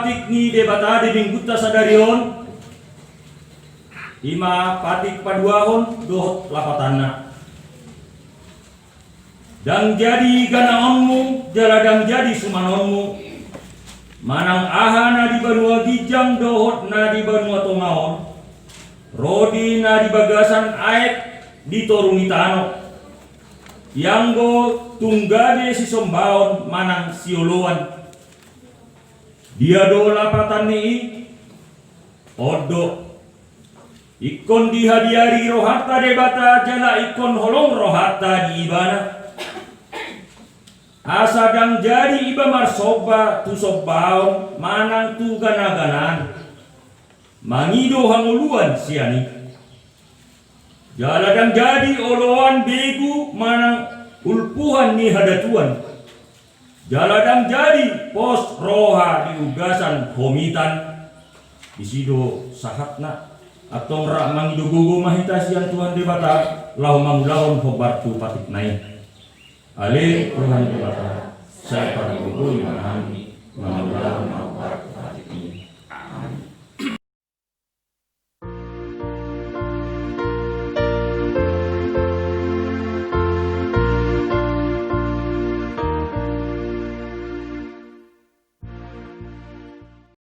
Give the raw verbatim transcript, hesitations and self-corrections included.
Patik ni Debata di minggunta sadari on, ima patik paduahon dohot lapatanna. Ndang jadi ganaonmu jala ndang jadi sumanonmu, manang aha na di banua ginjang dohot na di banua tonga on, ro di na di bagasan aek di toru ni tano, ianggo tung gabe sisombaon manang sioloan. Dia do lapatan ni i? On do. Ingkon dihadiari rohanta Debata jala ingkon holong rohanta di Ibana, asa ndang jadi iba marsomba tu sombaon manang tu ganaganaan, mangido hangoluan sian i. Jala ndang jadi oloan begu manang ulpuhan ni hadatuan. Jala ndang jadi pos roha di ugasan homitan. Disi do sahatna. Antong rap mangido gogo ma hita sian Tuhan Debata laho mangulahon hombar tu patikna i. Ale Tuhan Debata, sai patigogoi ma hami mangulahon hombar